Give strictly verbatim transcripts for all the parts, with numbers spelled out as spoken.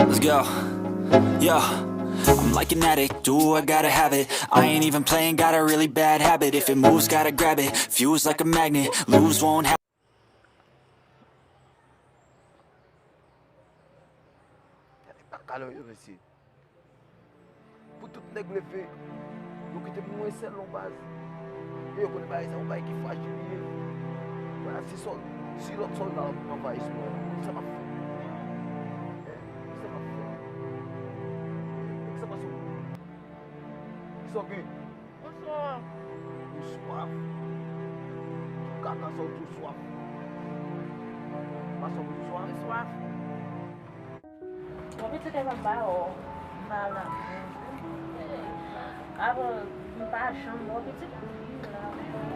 Let's go. Yeah. I'm like an addict, do I gotta have it. I ain't even playing, got a really bad habit. If it moves, gotta grab it. Fuse like a magnet, lose won't happen. Gade kaka yo, mesye. Pou tout nèg leve, yo kite mwen sèl non baz. E yo konnen bagay sa yon bagay ki frajil li ye. Wè, si sòl, si lòt sòlda anvayis mwen, kisa m ap fè? Kisa m ap fè? Kisa m ap fè? Kisa w gen? Bonswa. Ou swaf? Kaka sa w di w swaf. Pase w swaf? Ou swaf? Bon, pitit, e pa ba w. M pa la. Avan, m pa janm wè w, pitit.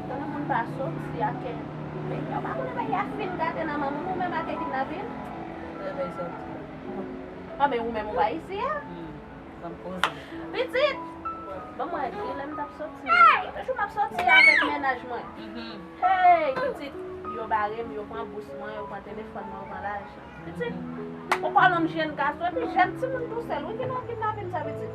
Konnen moun pa soti ak, men yo pa konnen bagay a fin gate nan men moun, ou menm ak kidnapin. Anben, ou menm ou pa isi a? Sa m poze. Pitit! Ban mwen di lè m t ap soti. Toujou m ap soti avèk mennaj mwen. Hey, pitit! Yo bare m, yo pran bous mwen, yo pran telefòn mwen, yo pran lajan. Pitit! Ou kwè lòm jèn gason, epi jèn timoun tousèl, wi, ki nan kidnapin sa, pitit.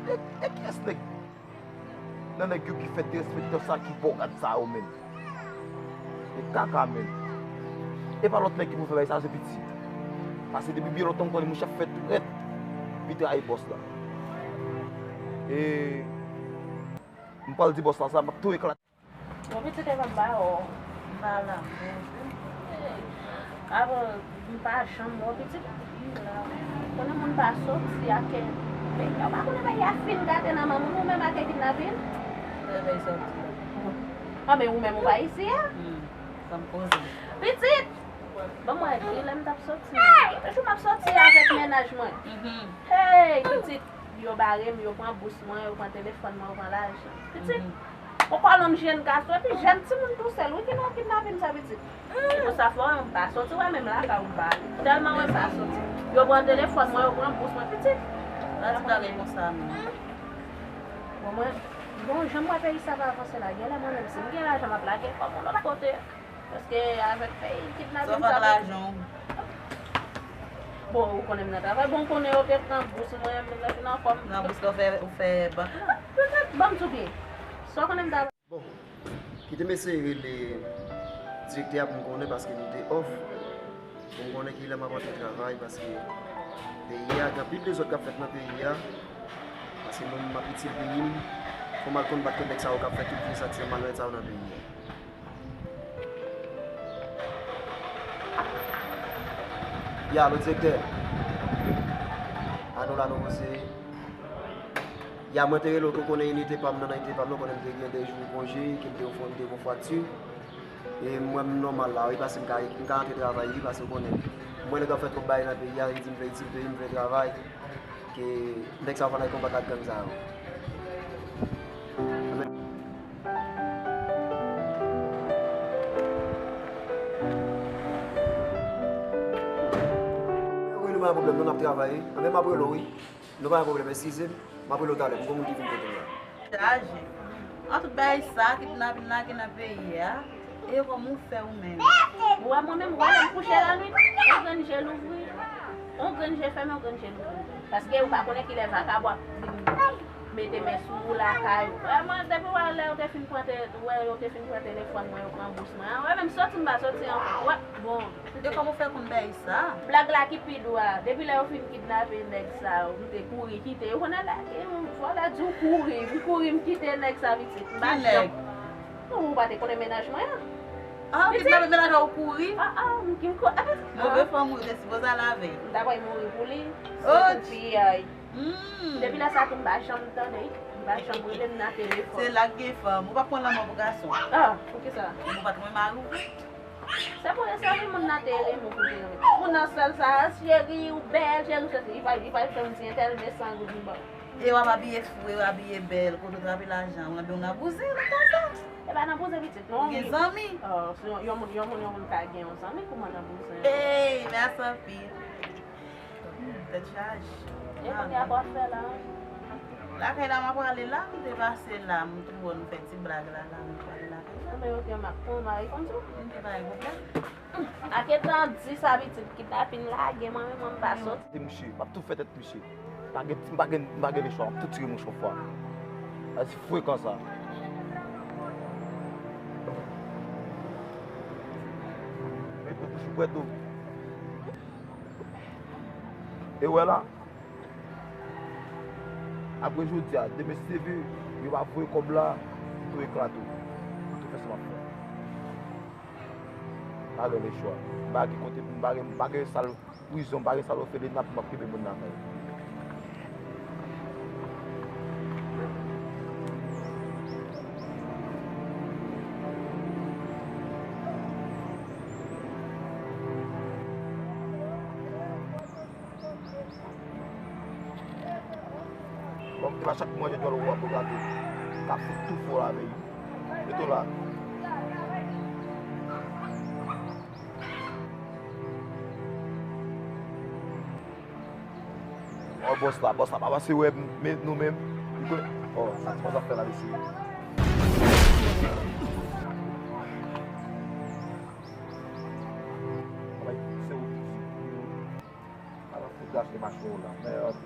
E, e kiyès nèg nan nèg yo ki fè derespektan sa ki bò gad sa yo menm? E kaka menm. E pa lòt nèg ki pou fè bagay sa, se Piti. Paske depi byen lontan m konnen mouche ap fè trèt, li trayi bòs la. E m pral di bòs la sa, m ap tou eklate. Bon, pitit, e pa ba w. M pa la. Avan, m pa janm wè w, pitit. Konnen moun pa soti ak, men yo pa konnen bagay a fin gate nan men moun, ou menm ak kidnapin. Anben, ou menm ou pa isi a? Sa m poze. Pitit! Ban mwen di lè m t ap soti. Toujou m ap soti avèk mennaj mwen. Hey, pitit! Yo bare m, yo pran bous mwen, yo pran telefòn mwen, yo pran lajan. Pitit, ou kwè lòm jèn gason, epi jèn timoun tousèl, wi, ki nan kidnapin sa, pitit. E pou sa fè m pa soti, wè menm lakay ou m pa ale. Tèlman mwen pa soti. Yo pran telefòn mwen, yo pran bous mwen, pitit. Sa ti bagay konsa menm. Bon, mwen, bon, jan m wè peyi sa pa avanse la, genlè mwen menm, si m gen lajan, m ap lage kò m yon lòt kote. Paske avèk peyi kidnapin sa, lajan. Bon, ou konnen m nan travay. Bon, ou konnen yo te pran bous mwen, m nan fin ankò m. Nan bous la, ou fè, ou fè bank la. Petèt, ban m di w byen. Sa w konnen m travay. Bon, kite m eseye rele direktè a pou m konnen, paske m te off. Pou m konnen kilè m ap antre travay, paske peyi a, gen anpil dezòd k ap fèt nan peyi a. Paske mwen menm m ap itil peyi m. Fò m al konbat kèk nèg sa yo k ap fè tout vye santiman malonèt sa yo nan peyi a. Ya, alo, direktè. Alo, la, nou poze. Ya, mwen te rele w, ou konnen inite pa m nan, nan inite pa m nan, ou konnen m te gen de jou konje, ke m te ofri, m te ofri fwati. E m wè m nòmal la, wi, paske m ka, m ka antre travay, wi, paske ou konnen. M wè nèg ap fè twòp bagay nan peyi a, li di m vle itil peyi m, vle travay. Ke nèg sa yo pa nan konbat ak gang sa yo. Wi, nou pa gen pwoblèm, nou, n ap travay, wi. Anben, m ap rele w, wi. Nou pa gen pwoblèm, eskize m. M ap rele w talè, m gon moun ki vin kote m la. Chaje. An tout bagay sa, kidnapin lage nan peyi a, e kòman w fè ou menm? Ou wè mwen menm, ou wè lè m kouche lannwit, yon grenn je louvri, yon grenn je fèmen, yon grenn je louvri. Paske ou pa konnen kilè vakabon ap vin mete men sou ou lakay ou. Vrèman, depi w wè lè yo te fin pran te, wè yo te fin pran telefòn mwen, yo pran bous mwen. Ou wè menm soti m pa soti ankò. Ou wè, bon. E kòman w fè konn bèy sa? Blag la ki pi dou a. Depi lè yo fin kidnape nèg sa yo, m te kouri kite yo. Konnen lè, vòlè di w kouri, m kouri, m kite nèg sa pitit. M pa janm. Ou pa te konnen mennaj mwen an? Ah, ou kidnape mennaj la ou kouri? Ah, ah, m ki m ko-, ah, move fanm ou te sipoze al avè. M ta pral mouri pou li. Se pou piyay. Hmm. Depi lè sa tou m pa janm tande. M pa janm rele m nan telefòn. Se la k gen fanm. Ou pa pran lanmò pou gason. Ah, poukisa? Ou pa t renmen mari w? Se pou yo sèvi moun nan te renmen pou te renmen. Moun nan sèl sa, cheri, ou bèl, cheri, cheri. Li pa, li pa janm di entèl men san goud m ba w. E w ap abiye fou, e w abiye bèl, kote w trape lajan, ou nan, ou nan bouzen, nan kay sa. E pa nan bouzen pitit, non. Ou gen zanmi? Oh, se yon, yon moun, yon moun, yon moun ka gen yon zanmi, kouman nan bouzen? Ey, mèsi anpil. Hmm, tèt chaje. E kounye a, sa w ap fè la? Lakay la, m ap prale la, m te pase la, m tou bon, m fè ti blag la, la, m prale lakay la. Anben, ok, m ap pran, m a reponn tou. Ok, pa gen pwoblèm. Ak etan di sa pitit kidnapin lage mwen menm mwen pa soti. Tèt mouche, m ap tou fè tèt mouche. M pa gen, m pa gen, m pa gen lechwa, m ap tou tire mouch yon fwa. Sa se frekan sa. Mete bouch ou prèt ou. E wè la. Apre jodi a, demen si Dye vle, yo pa voye kòb la, tou eklate. Tou fè sa m ap fè. Pa gen lechwa. M pa gen kote pou m, pa gen, m pa gen sal prizon, m pa gen sal òfelina pou m ap kenbe moun nan men. Bon, m te ba chak manje djòl ou ap gate. K ap fout tou fò la avè yo. Mete w la. Ò, bòs la, bòs la pa pase wè m, men nou menm. Li konnen. Ò, sa ti bòs ap fè la, mesye. Travay se ou ki di. Ala fout gache machin w la. Mèd.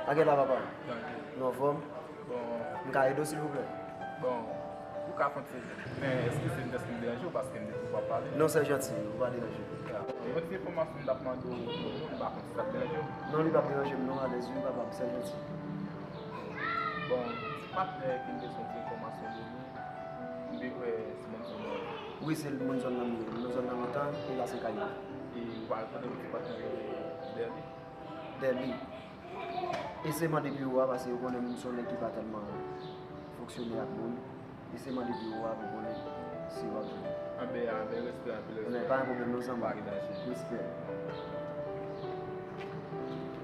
Ak la, papa. Nou anfòm? Bon. M ka ede w, silvouplè? Bon, ou ka fè yon ti, men eskize m dèske m deranje w paske m te di w pa pale. Non, sè janti, ou pa deranje. Ya. Yon ti enfòmasyon m t ap mande w pou nou, m pa konn si sa ap deranje w. Non, li p ap deranje m, non, alèz wi, papa, sè janti. Bon, ti patnè ki m bezwen ti enfòmasyon de li, m vle wè si moun zòn nan. Wi, se moun zòn nan m ye. M nan zòn nan lontan, e la se kay mwen. E ou pa rekonèt yon ti patnè rele Dèli? Dèli. Eseye mande biwo a, paske yo konnen m se yon nèg ki pa tèlman fonksyone ak moun. Eseye mande biwo a pou konnen si w ap jwenn. Anben, anben, respè, anpil respè. Anben, pa gen pwoblèm non, zanmi. Pa gen danje. Respè.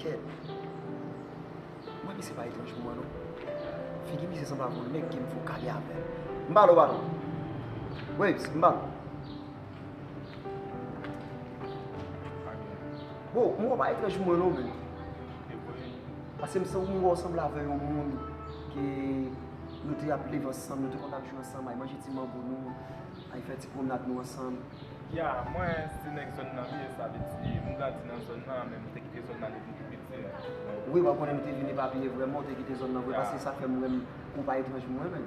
Kèt. Mwen, misye pa etranj pou mwen, non. Figi misye sanble avè yon nèg ke m fè yon kale avè l. M ba l, ou ba l. Waves, m ba l. Bon, mwen pa etranj pou mwen non, men. Paske m san-, mwen wè w sanble avè yon moun ke nou te ap leve ansanm, nou te konn ap jwe ansanm, ay manje ti mango nou, ay fè ti pwomnad nou ansanm. Ya, mwen se nèg zòn nan m ye, sa vle di, m grandi nan zòn nan, men m te kite zòn nan depi m pi piti. Wi, w konnen nou te vin epapiye vrèman, w te kite zòn nan vre, ya, paske sa fè m wè m, ou pa etranj pou mwen, men.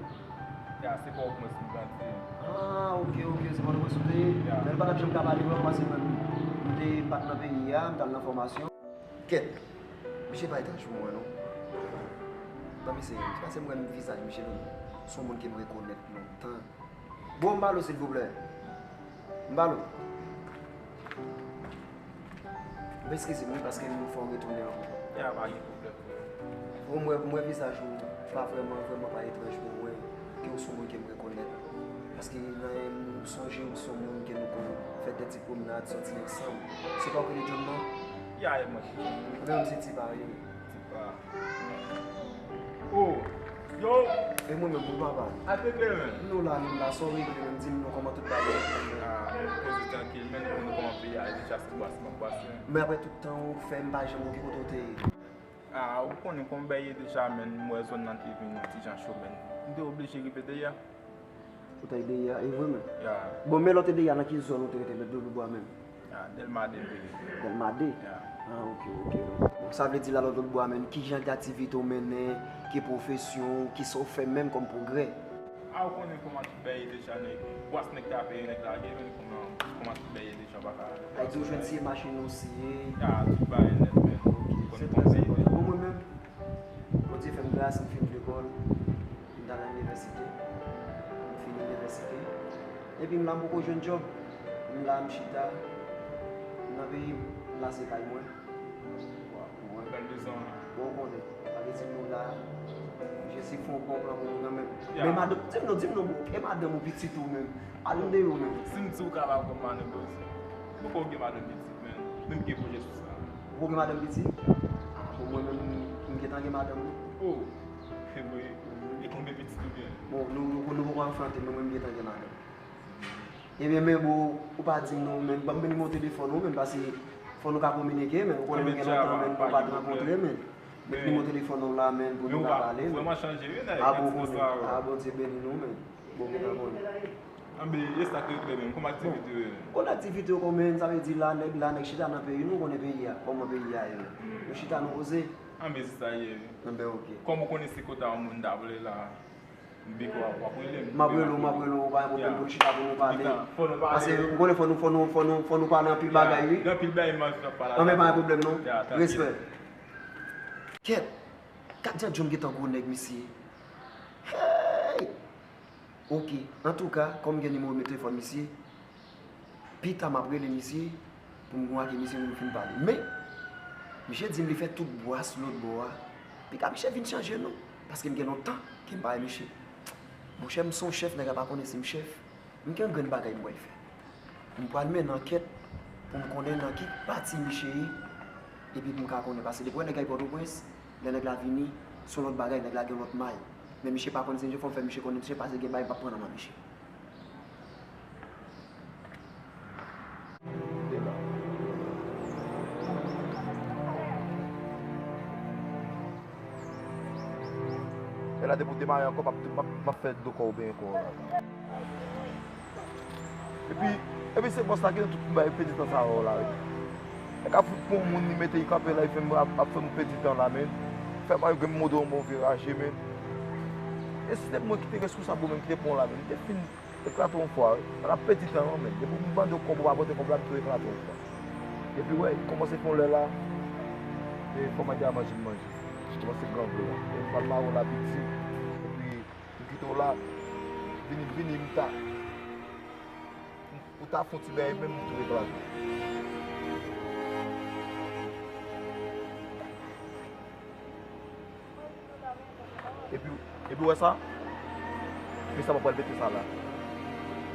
Ya, se Pòtoprens m grandi. Ah, ok, ok, se Pòtoprens ou te ye? Ya. Men nou pa t ap janm ka pale vrèman paske mwen, m te pa t nan peyi a, m t al nan fòmasyon. Kèt, misye pa etranj pou mwen, non. Ban m eseye, se paske m wè m vizaj misye, non. Se yon moun ke m rekonèt lontan. Bon, m ba l ou, silvouplè. M ba l ou. M eskize m, wi, paske m fè w retounen ankò. Ya, pa gen pwoblèm. Bon, m wè, m wè vizaj ou pa vrèman, vrèman pa etranj pou mwen, ke w se yon moun ke m rekonèt. Paske nan, m sonje ou se yon moun ke nou konn fè de ti pwomnad, sòti ansanm. Se pa w ki rele John, non? Ya, e mwen ki John. Mwen menm se Tipa, wi. Tipa. Oh, yo! E mwen menm, wi, papa. Atende, men. Nou la, nou la, sa w regle, men di m non, kòman tout bagay? Ah, poze trankil, men nou konn kòman peyi a ye deja, se bwase m ap bwase. Men apre tout tan ou fè, m pa janm wè w, ki kote w te ye? Ah, ou konnen kòman bagay ye deja, men, m wè zòn nan te vin yon ti jan cho, men. M te oblije rive deyò. Ou te dèyè a, e vre menm? Ya. Bon, men lè w te dèyè a, nan ki zòn ou te rete, lòt bò a menm? Ya, Dèlma de m te rete. Dèlma de? Ya. Ah, ok, ok. Bon, sa vle di la, lòt bò a menm, ki jan de aktivite w mennen, ki pwofesyon w, kisa w fè menm kòm pwogrè? Ah, ou konnen kòman tout bagay ye deja, nèg. Bwès nèg tape, nèg lage, men kòman, kòman tout bagay ye deja, pa ka. Ay di w jwenn siye machin ou siye. Ya, tout bagay nèt, men. Ok, se trè enpòtan. Bon, mwen menm, Bondye fè m gras, m fin lekòl, m t al nan inivèsite. M fin inivèsite. Epi m la, m poko jwenn djòb. M la, m chita. M nan peyi m, m la se kay mwen. Mwen. Bèl dezan. Bon, ou konnen. Sa vle di nou la, Jezi fè yon bon plan pou nou kanmenm. Ya. Men madanm, di m non, di m non, bon, e madanm ou pitit ou menm? Al m deyò menm. Si m di w ka pa pran madanm, bòs. Ou poko gen madanm pitit, men. Men m gen pwojè sou sa. Ou poko gen madanm pitit? Ah, bon, mwen menm, m gentan gen madanm, wi. Oh, e vre. E konbyen pitit ou gen? Bon, nou, nou, nou poko anfante, men mwen m gentan gen madanm. Ebyen, men, bro, ou pa di m non, men, ban m nimewo telefòn ou, men, paske fò nou ka kominike, men, ou konnen nou gen lontan, men, nou pa t rankontre, men. Met nimewo telefòn ou la, men, pou nou ka pale, men. Vrèman chanje, wi, nèg. Ah, bon, konnen. Ah, Bondye beni nou, men. Bon, gentan konnen. Anben, e sa k regle, men, kòman aktivite yo ye? Bon, aktivite yo kòman, sa vle di la, nèg la, nèg chita nan peyi nou, konnen peyi a, kòman peyi a ye, men. Nou chita, nou poze. Anben, se sa ye, wi. Anben, ok. Kòm ou konnen se kòta yon moun ta vle la. M byen kwè w ap rele m. M ap rele w, m ap rele w, pa gen pwoblèm pou n chita pou nou pale. Paske ou konnen fò nou, fò nou, fò nou, fò nou pale anpil bagay, wi. Gen anpil bagay m anvi fè pale avè w. Non, men pa gen pwoblèm, non. Respè. Kèt! Kat jan John gentan gwo nèg, mesye. Hey! Ok. Antouka, kòm gen nimewo telefòn misye, pita m ap rele misye pou m konvake misye pou nou fin pale. Men, misye di m li fè tout bwès lòt bò a. Pita misye vin chanje non, paske m gen lontan ke m pa wè misye. Monchè, m se yon chèf, nèg la pa konnen si m chèf. M gen yon grenn bagay m pral fè. M pral mennen ankèt pou m konnen nan ki pati misye ye, epi pou m ka konnen. Paske depi w wè nèg la Pòtoprens, lè nèg la vini, se yon lòt bagay, nèg la gen lòt may. Men misye pa konnen si misye, fò m fè misye konnen misye, paske gen bagay m p ap pran nan men misye. E la depi w demare ankò, m ap, m ap, m ap fè dlo kò w benyen kò w la. Epi, epi se bòs la ki nan tout bagay pèdi tan sa yo la, wi. Nèg ap fout pran yon moun, li mete l kanpe la, li fè m ap, ap fè m pèdi tan la, men. Fè m gen mode yon bon vye raje, men. E si te mwen ki te responsab ou menm ki te pran w la, men, li te fin eklate yon fwa, wi. L ap pèdi tan, non, men. Depi m mande w kòb ou pa pote kòb la, m tou eklate yon fwa. Epi, wè, kòmanse fè yon lè la, e fò mande a manje, m manje. Kòmanse gran vre la. E m pral mare w la piti. Epi, m kite w la, vini, vini, m ta, ou ta fè yon ti bagay menm, m tou eklate. Epi, epi w wè sa? Epi sa m ap pral pete sa la.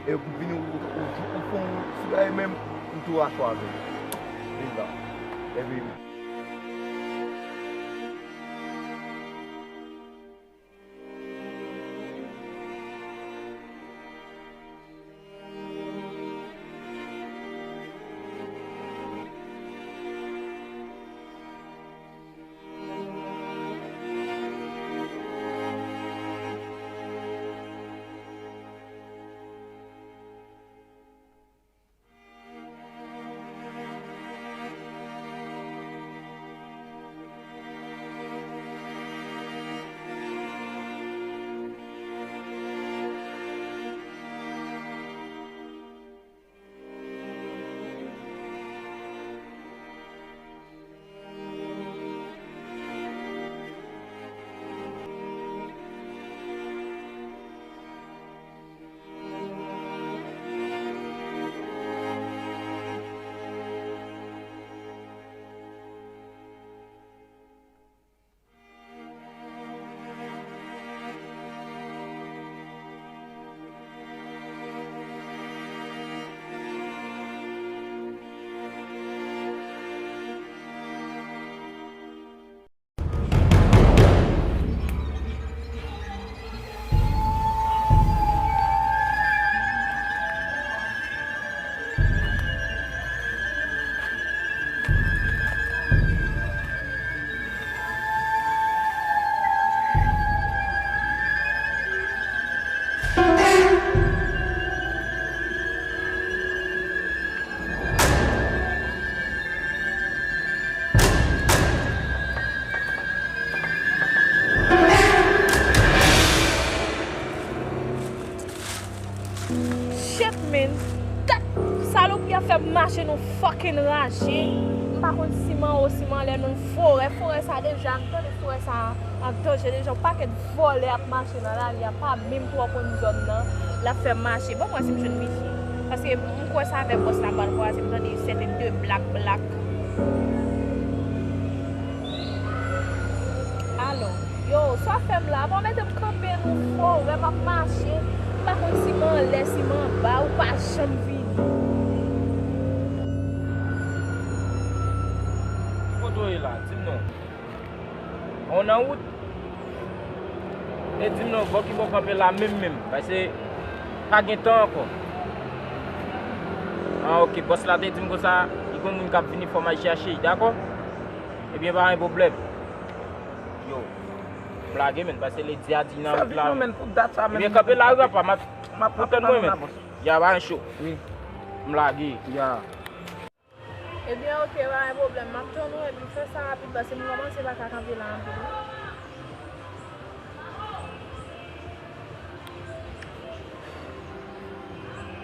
E m vini, ou, ou, ou, ou fè yon ti bagay menm, m tou rache w avè l. Vin la. Epi, Shit, man. Gad salopri a fè m mache nan fucking raje. M pa konn si m anwo, si m anlè, nan forè. Forè sa deja, m tande forè sa an danje deja. Yon pakèt vòlè ap mache nan lari a, pa menm twò konn zòn nan. L ap fè m mache. Bon, mwen si m jwenn Michi. Paske m kwè sa avèk bòs la, m pral kwaze, m tande sèten de blak blak. Alò, yo, sa w fè m la? Bon, mete m kanpe nan forè, m ap mache. M pa konn si m anlè, si m anba, ou pa janm vini. Ki kote w ye la? Di m non. Ou nan wout? E di m non, bò ki bò w kanpe la menm menm? Paske pa gen tan ankò. Ah, ok, bòs la te di m konsa, li gon moun k ap vini, fò m al chèche, dakò? Ebyen, pa gen pwoblèm. Yo, m lage, menn, paske ledi a di nan wout la. Sèvi mwen, menn, pou dat sa, menn. Ebyen, kanpe la, wi, papa, m ap, m ap tann mwen, menn. Ya, pa gen cho. Wi. M lage. Ya. Ebyen, ok, pa gen pwoblèm. M ap tann ou, epi fè sa rapid, paske m kòmanse pa ka kanpe la anpil, wi.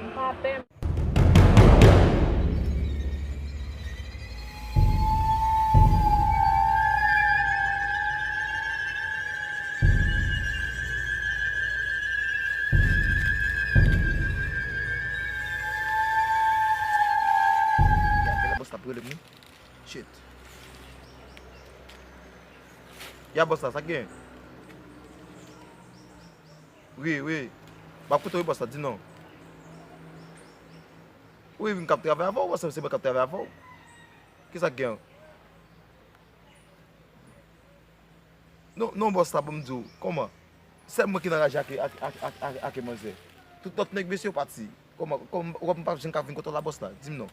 M pa pè. Gade la, bòs la ap rele m, wi. Shit. Ya, bòs la, sa k gen? Wi, wi. M ap koute w, wi, bòs la, di non. Wi, wi, m k ap travay avè w, bòs la, se mwen k ap travay avè w. Kisa k gen? Non, non, bòs la, ban m di w, kòman? Sèl mwen ki nan raje ak, ak, ak, ak, ak, ak manzè. Tout lòt nèg mesye yo pati. Kòman, kòman, ou wè m p ap janm ka vin kote w la, bòs la? Di m non.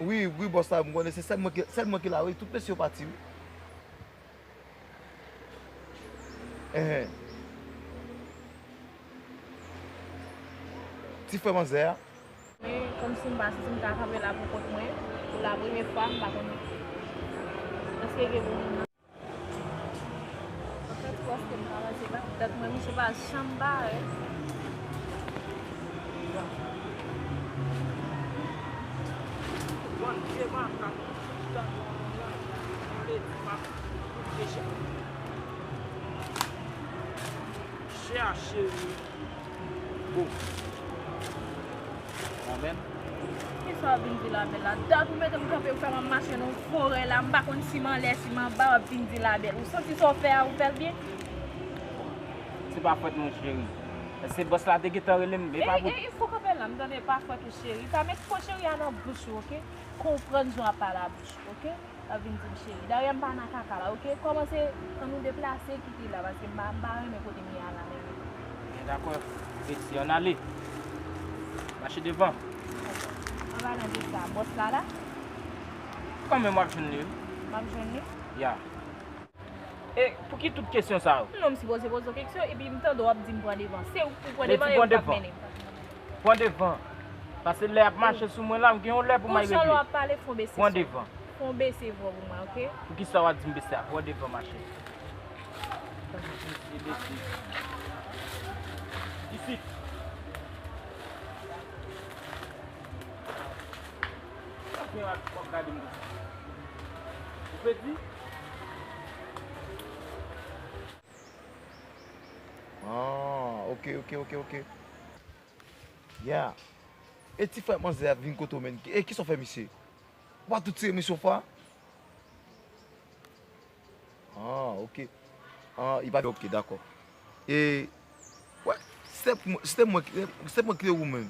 Wi, wi, bòs la, m konnen se sèl mwen ki, sèl mwen ki la, wi, tout mesye yo pati, wi. Enhen. Ti frè manzè a. Men, kòmsi m pa santi m ka kanpe la pou kont mwen, pou la premye fwa, m pa konn èske gen pou moun nan. An fèt, ou èske m pa panse pa dat mwen, misye pa janm bare. Bann vye makak, tout tan yo ann nan, vle di m ap koute chè. Chè a cheri. Bon. Amèn. Kisa w ap vin di la bèl la? Dat ou mete m kanpe, ou fè m ap mache nan yon forè la, m pa konn si m anlè, si m anba, w ap vin di la bèl. Ou santi sa w fè a, ou fè l byen? Se pa fòt mwen, cheri. Se bòs la te gentan rele m, e pa pou. Ey, ey, fò kanpe la, m tande, pa fòt ou, cheri. Pa met fò cheri a nan bouch ou, oke? Konprann jan w ap pale a bouch ou, oke? W ap vin di m cheri. Dayè, m pa nan kaka la, oke? Kòmanse, ann nou deplase, kite la, paske m pa, m pa renmen kote m ye a la, menm. Byen, dakò. Peti, ann ale. Mache devan. An palan de sa, bòs la la? Kanmenm, w ap jwenn li, wi. M ap jwenn li? Ya. E pou ki tout kesyon sa yo? Non, m sipoze poze w kesyon, epi m tande w ap di m pran devan. Se ou ki pou pran devan, e ou k ap mennen m. Pran devan. Paske lè y ap mache sou mwen la, m gen yon lè pou m al regle. Gon jan lè w ap pale, fon bese son. Pran devan. Fon bese vwa pou mwen, oke? Poukisa w ap di m bese a? Pran devan, mache. Isit. Sa gen w ap gade m konsa? Ou pedi? Ah, ok, ok, ok, ok. Ya. E ti frè manzè a vin kote w, menn. E kisa w fè misye? Ou pa tou tire misye yon fwa? Ah, ok. Ah, li pa, ok, dakò. E, wè, si te mwen, si te mwen, si te mwen ki te ou menm,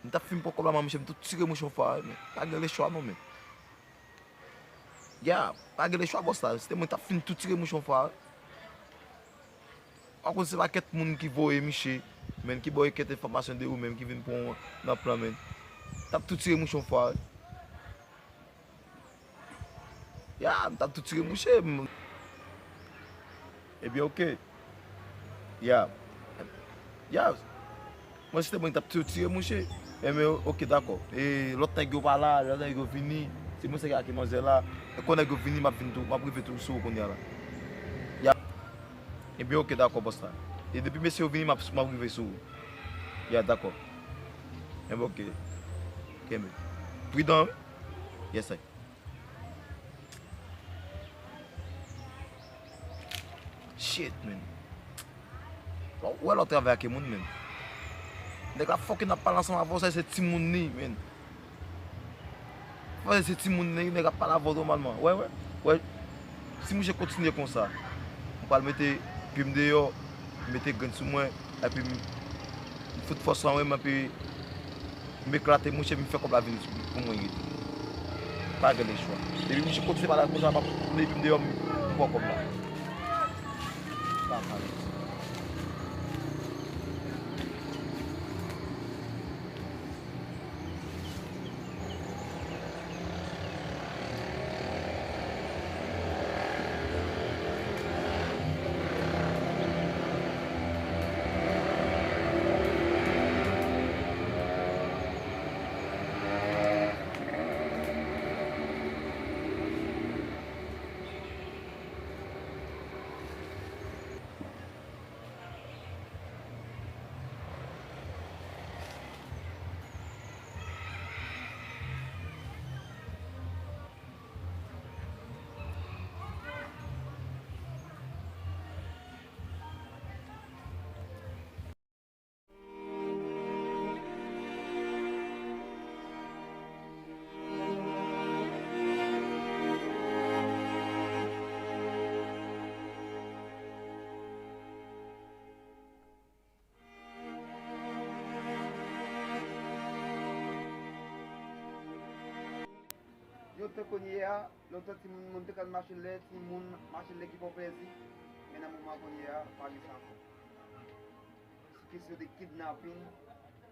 m t ap fin pran kòb la, man, misye, m tou tire mouche yon fwa, men. Pa gen lechwa non, men. Ya, pa gen lechwa, bòs la. Si te mwen, m t ap fin tou tire mouche yon fwa. Pa konn se pakèt moun ki voye misye, menn, ki ba w kèk enfòmasyon de ou menm, ki vin pran w nan plan, menn. M t ap tou tire mouche yon fwa, wi. Ya, m t ap tou tire mouche. M, ebyen, ok. Ya. Ya. Mwen, si te mwen, m t ap tou tire mouche. Ebyen, ok, dakò. E lòt nèg yo pa la, lòt nèg yo vini. Se mwen sèl ki ak manzè la. E kon nèg yo vini, m ap vin tou, m ap rive tou sou ou kounye a la. Ya. Ebyen, ok, dakò, bòs la. E depi mesye yo vini, m ap, m ap rive sou ou. Ya, dakò. Enben, oke. Kenbe. Pridan, wi. Yes, I. Shit, man. Wè lè w travay ak moun, man. Nèg la fucking ap pale ansanm avè w, sa se timoun li, man. Fò se timoun li, nèg ap pale avè w nòmalman. Wè, wè, wè. Si mouche kontinye konsa, m pral mete pye m deyò, m mete grenn sou mwen, epi m, m fout fòs lan mwen, epi m eklate mouche, m fè kòb la vin pou mwen rete. Pa gen lechwa. Depi mouche kontinye pale konsa, m ap mete pye m deyò, m, m pran kòb la. Pa pale. Yo te konye a, lontan timoun moun te konn mache lè, timoun mache lè ki ba w plèzi. Men nan moman konye a, pa gen sa ankò. Sou kesyon de kidnapin,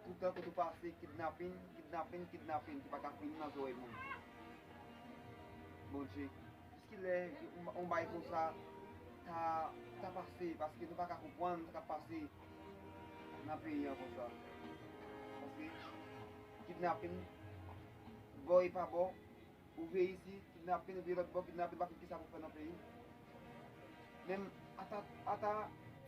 toutan kote w pase, kidnapin, kidnapin, kidnapin, ki pa ka fini nan zòrèy moun. Bondye, jiskilè yon, yon bagay konsa ta, ta pase, paske nou pa ka konprann sa k ap pase nan peyi an konsa. Paske kidnapin, bò e pa bò, ou veye isi, kidnapin, ou veye lòt bò, kidnapin, pa konn kisa pou fè nan peyi. Menm ata, ata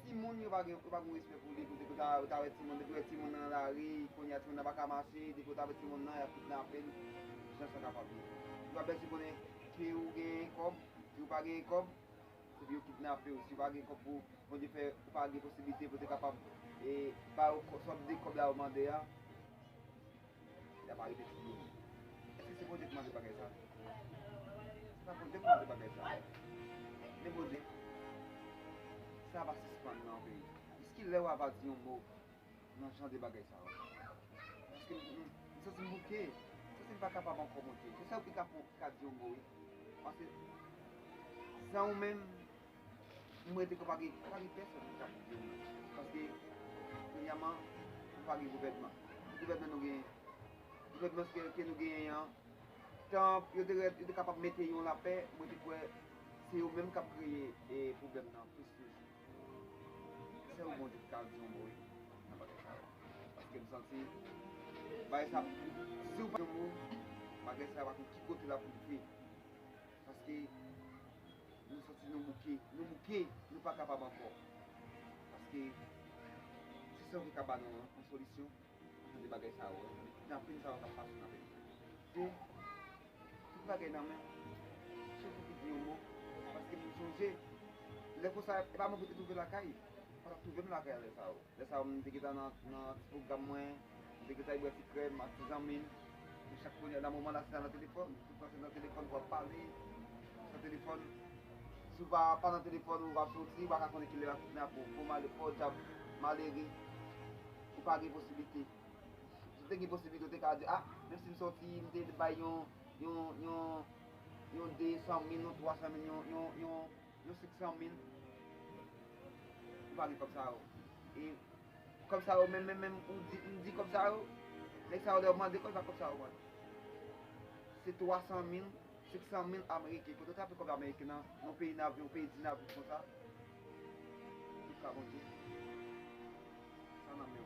timoun yo pa gen, yo pa gen respè pou li, pou depi w ta, w ta wè timoun, depi w wè timoun nan lari, kounye a timoun nan pa ka mache, depi w ta wè timoun nan, y ap kidnape l, jan sa kapab ye. Yo pa bezwen konnen ke ou genyen kòb, ke ou pa genyen kòb, epi yo kidnape w. Si w pa gen kòb pou Bondye fè, ou pa gen posiblite pou te kapab, e, ba yo kò-, sòt de kòb la ou mande a, y ap arete timoun. Èske se Bondye ki mande bagay sa? Se pa Bondye ki mande bagay sa. Men Bondye, sa va sispann nan peyi. Jiskilè w a va di yon mo nan jan de bagay sa yo? Paske m, m, m santi m bouke. M santi m pa kapab ankò, Bondye. Se sèl ou ki ka fè, ki ka di yon mo, wi. Paske san ou menm, m rete kon pa gen, pa gen pèsòn ki ka di yon mo. Paske, premyèman, nou pa gen gouvènman. Gouvènman nou genyen, gouvènman ke, ke nou genyen an, tan yo te, yo te kapab mete yon lapè, mwen te kwè se yo menm k ap kreye, e, pwoblèm nan plis toujou. Se yon Bondye ki ka di yon mo, wi, nan bagay sa yo. Paske m santi bagay sa, si w pa di yon mo, bagay sa pa konn ki kote l ap rive. Paske nou santi nou bouke, nou bouke, nou pa kapab ankò. Paske se sèl ou ki ka ba nou yon solisyon. Tande bagay sa yo, jan de kidnapin sa yo k ap pase nan peyi. Tout bagay nan men w. Sèl ou ki di yon mo. Paske m sonje, lè konsa, e pa mwen pou te twouve lakay. Mwen t ap twouve m lakay lè sa yo. Lè sa yo, m te gentan nan, nan ti pwogram mwen, m te gentan bwè ti krèm ak ti zanmi m. Men chak kounye a, nan moman la, se nan telefòn. Touttan se nan telefòn pou w ap pale. San telefòn, si w pa, pa nan telefòn, ou ap soti, ou pa ka konnen kilè y ap kidnape w. Fò w male, fò w dyab, malere, ou pa gen posiblite. Si w te gen posiblite, w te ka di, a, menm si m soti, m te bay yon, yon, yon, yon de san mil, yon twa san mil, yon, yon, yon, yon senk san mil, ou pa gen kòb sa yo. E kòb sa yo, menm, menm, menm, ou di, m di kòb sa yo, nèg sa yo, lè yo mande kòb, se pa kòb sa yo pran. Se twa san mil, senk san mil ameriken. Kote w trape kòb ameriken nan, nan peyi n ap viv, yon peyi di n ap viv konsa? Tout sa Bondye. Sa nan men w.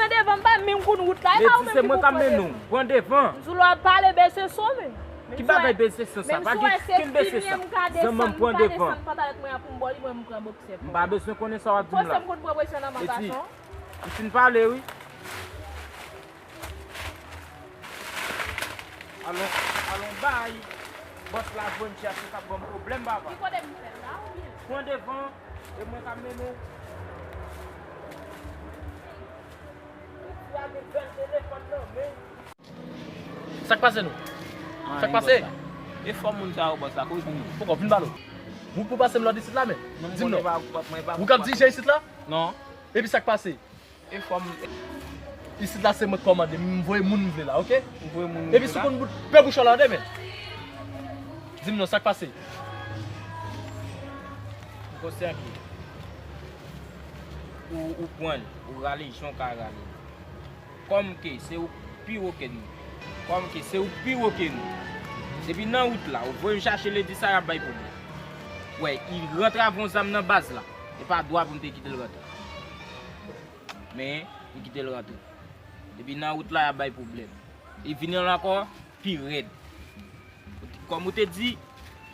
Nan devan, m pa menm konn wout la, e pa ou menm ki pou pran devan. Pran devan. M sou lè w ap pale, bese son, men. Ki bagay bese son sa? Pa gen kenn bese son. Zanmi m, pran devan. Pantalèt mwen an pou m ba w li, mwen m pran boksè pou ou. M pa bezwen konnen sa w ap di m la. Panse m konn pran presyon nan men gason. M fin pale, wi. Alon, alon bay. Bòs la jwenn chèf ou k ap ban m pwoblèm, papa. Ki kote m fè la, ou byen? Pran devan, e mwen k ap mennen w. Ou lage bèl telefòn nan men. Sa k pase nou? Sa k pase? E fò moun sa yo, bòs la, kote nou? Poko, vin pale. Ou pou pase m lòd isit la, men. Di m non. Ou k ap dirije isit la? Non. Epi sa k pase? E fò m. Isit la se mwen k kòmande, m voye moun m vle la, oke? Ou voye moun ou vle la? Epi si w konn bout, pe bouch w la, tande, men. Di m non, sa k pase? M konsiyan ke ou, ou pran l, ou rale jan w ka rale l. Kòm ke se ou k pi wo ke nou. Kòm ke se ou k pi wo ke nou. Depi nan wout la, ou voye m chache ledi sa y ap bay pwoblèm. Wè, li rantre avè yon zam nan baz la. E pa dwa pou m te kite l rantre. Men, li kite l rantre. Epi nan wout la, y ap bay pwoblèm. Li vini la ankò, pi rèd. Kòm ou te di,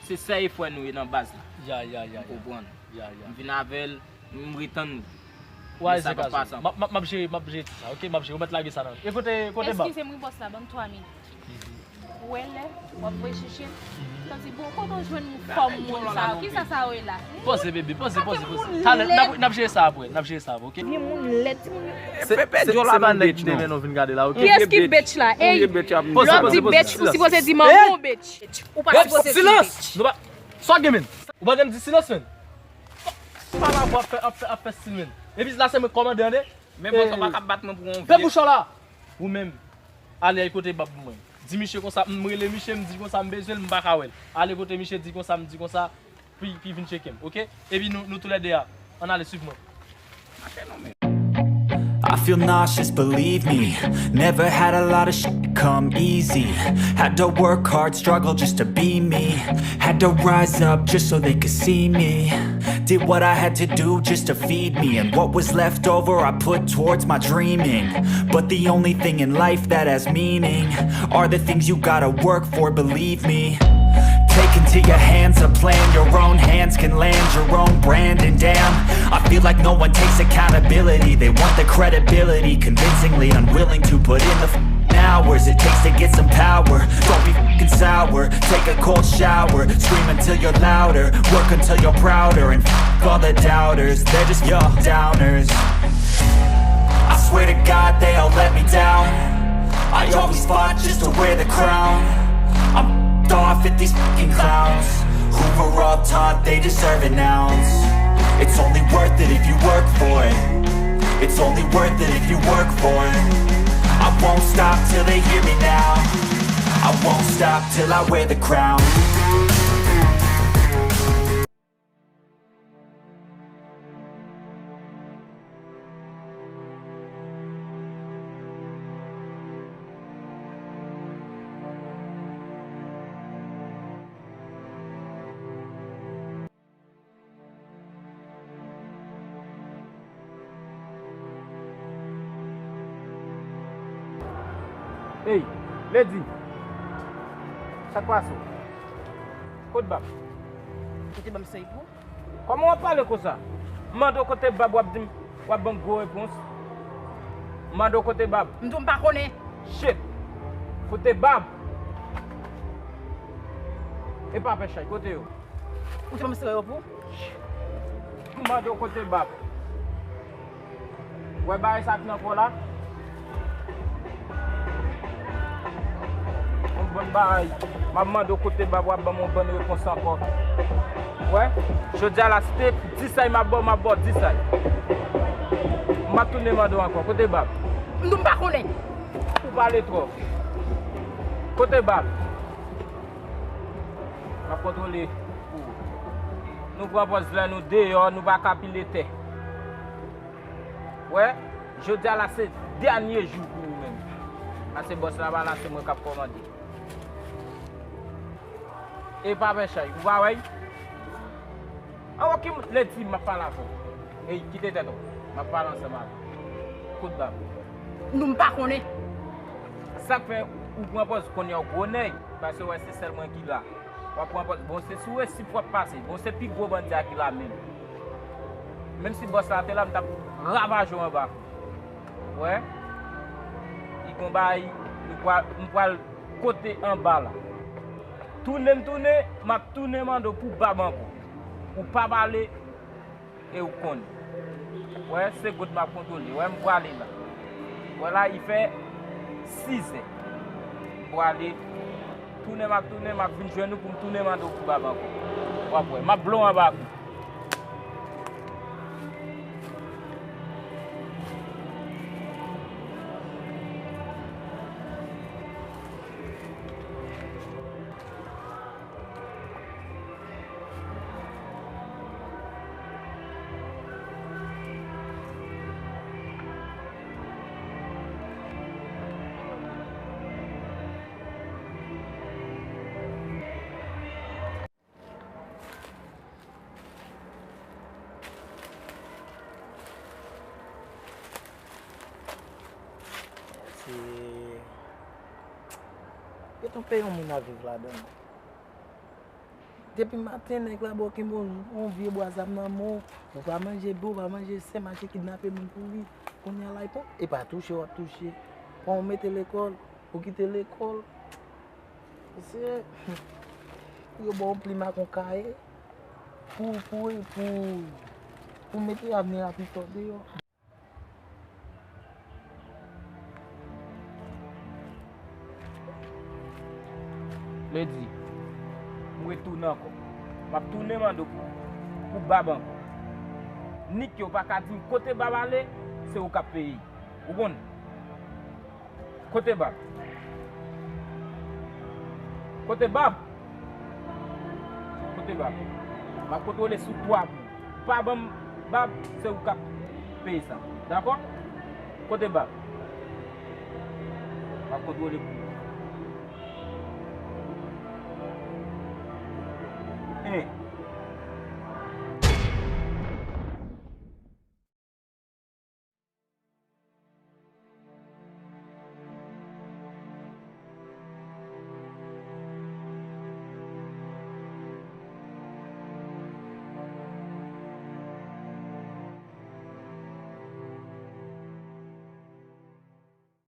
se sè e frè nou ye nan baz la. Ya, ya, ya, ya. Ou konprann. Ya, ya. M vin avè l, m ret tann nou. Wa, men sa pa pase ankò. M ap, m ap, m ap jere, m ap jere ti sa, oke? M ap jere, ou mèt lage sa nan. E kote, kote bab? Eskize m wi, bòs la, ban m twa minit. Ou wè lè w ap voye chèche m, tann di, bon, kote w jwenn fòm moun sa yo? Kisa sa yo ye la? Poze, bebe, poze, poze, poze. Talè, n ap, n ap jere sa apre, n ap jere sa apre, oke? Vye moun lèd, timoun yo. Se, se, se pa nèg ki te mennen w vin gade la, oke? Kiyès ki bitch la? Ey, lè w di bitch, ou sipoze di manman w bitch. Ou pa sipoze di bitch. Silans! Nou pa, sa w gen, men? Ou pa janm di silans, men? Papa, w ap fè, ap fè, ap fè stil, men. Epi la, se mwen k kòmande, tande? Men bòs, ou pa ka bat mwen pou yon vye. Fè bouch w la! Ou menm. Ale kote bab mwen. Di misye konsa, m rele misye, m di konsa, m bezwen l, m pa ka wè l. Ale kote misye, di konsa, m di konsa, pi, pi vin tcheke m, oke? Epi nou, nou toulède a. Ann ale, swiv mwen. Mache non, men. I feel nauseous, believe me. Never had a lot of shit come easy. Had to work hard, struggle just to be me. Had to rise up just so they could see me. Did what I had to do just to feed me. And what was left over, I put towards my dreaming. But the only thing in life that has meaning are the things you gotta work for, believe me. Take into your hands a plan, your own hands can land your own brand. And damn, I feel like no one takes accountability. They want the credibility, convincingly unwilling to put in the f- hours it takes to get some power. Don't be fucking sour, take a cold shower. Scream until you're louder, work until you're prouder. And f- all the doubters, they're just your downers. I swear to God they all let me down. I always fought just to wear the crown. I'm f- off at these fucking clowns who were all taught they deserve an ounce. It's only worth it if you work for it. It's only worth it if you work for it. I won't stop till they hear me now. I won't stop till I wear the crown. Ey, Lady! Sa k pase w? Kot Bab? Kote Bab se pou? Kòman w ap pale konsa? M mande w kote Bab, w ap di m, w ap ban m gwo repons. M mande w kote Bab. M di w m pa konnen. Shit! Kote Bab? E pa pè chay, kote yo? Ou te ban m sere yo pou? M mande w kote Bab. Wè bagay sa k nan kò la? Yon bon bagay. M ap mande w kote Bab, w ap ban m yon bon repons ankò. Wè, jodi a la, si te dis ay m ap ba w, m ap ba w dis ay. M ap tounen mande w ankò, kote Bab? M di w m pa konnen. Ou pale twòp. Kote Bab? M ap kontwole pou ou. Nou pran pòz lè nou deyò, nou pa ka pile tè. Wè, jodi a la se dènye jou pou ou menm. Pase bòs la pa la, se mwen k ap kòmande. E pa fè chay, ou pa wè? An okenn lè di m ap pale avè w. Ey, kite tèt ou. M ap pale ansanm avè w. Kout bab. Nou m pa konnen. Sa k fè ou pran pòz kounye a w gwo nèg, paske w wè se sèl mwen ki la. W ap pran pòz, bon, se sou resif w ap pase, bon, se pi gwo bandi a ki la menm. Menm si bòs la te la, m t ap ravaje w anba kou. Wè, li gon bagay, nou pral, m pral kote anba la. Tounen m tounen, m ap tounen mande w pou bab ankò. Ou pa pale, e ou konnen. Wè, se goud m ap kontwole. Wè, m pwale la. Wè la, li fè sizè. M pwale. Tounen m ap tounen, m ap vin jwenn ou pou m tounen mande w pou bab ankò. W ap wè. M ap blow anba kou. Se, yo t ap peye yon moun ap viv ladan l. Depi maten, nèg la ba w kenbe yon, yon vye bwa zam nan men w. Ou pa manje bri, ou pa manje sen, mache kidnape moun pou li. Kounye a la, e pa, e pa touche w ap touche. Pran w mete lekòl, ou kite lekòl. Se, pou yo ba w yon plim ak yon kaye, pou, pou, pou, pou mete avni a pito deyò. Ledi, m retounen ankò. M ap tounen mande w pou, pou bab ankò. Nik yo pa ka di m kote bab ale, se ou k ap peye. Ou konn? Kote bab? Kote bab? Kote bab? M ap kontwole sou twa pou. Pa ban m bab, se ou k ap peye sa. Dakò? Kote bab? M ap kontwole pou ou. En.